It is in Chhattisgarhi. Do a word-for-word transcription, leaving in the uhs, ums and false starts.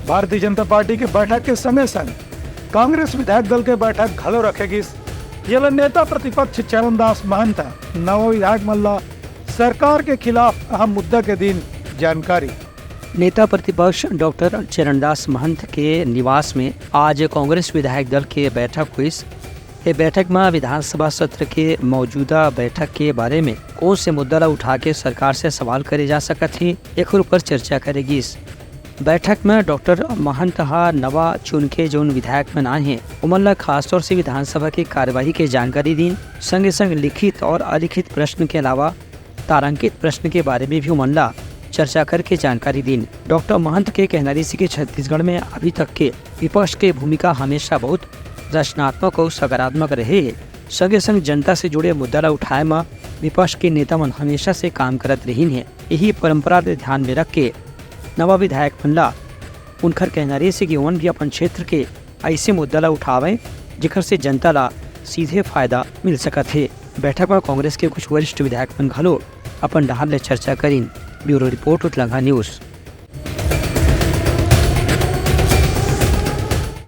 भारतीय जनता पार्टी के बैठक के संगे संग कांग्रेस विधायक दल के बैठक घलो रखे गिस। ये ल नेता प्रतिपक्ष चरणदास महंत नवा विधायक मन ला सरकार के खिलाफ अहम मुद्दा के दिन जानकारी। नेता प्रतिपक्ष डॉक्टर चरणदास महंत के निवास में आज कांग्रेस विधायक दल के बैठक हुइस। ये बैठक में विधानसभा सत्र के मौजूदा बैठक के बारे में कौन से मुद्दा ला उठा के सरकार से सवाल करे जा सकत हे, एखर ऊपर चर्चा करे गिस। बैठक में डॉक्टर महंत ह नवा चुन के जौन विधायक मन आए हे, ओमन ला खासतौर से विधानसभा के कार्यवाही के जानकारी दीन, संगे संग लिखित और अलिखित प्रश्न के अलावा तारांकित प्रश्न के बारे में भी ओमन ला चर्चा करके जानकारी दीन। डॉक्टर महंत के कहना रहिस कि छत्तीसगढ़ में अभी तक के विपक्ष के भूमिका हमेशा बहुत रचनात्मक और सकारात्मक रहे हे। संगे संग जनता से जुड़े मुद्दा ला उठाए म विपक्ष के नेता मन हमेशा से काम करत रहिन हे। यही परंपरा ला ध्यान में रख के नवा विधायक मन ला उनखर कहना रहिस कि ओमन भी अपन क्षेत्र के ऐसे मुद्दा ला उठावें, जेकर से जनता ला सीधे फायदा मिल सकत हे। बैठक में कांग्रेस के कुछ वरिष्ठ विधायक मन घलो अपन डहार ले चर्चा करिन। Bureau report, Utlangha news.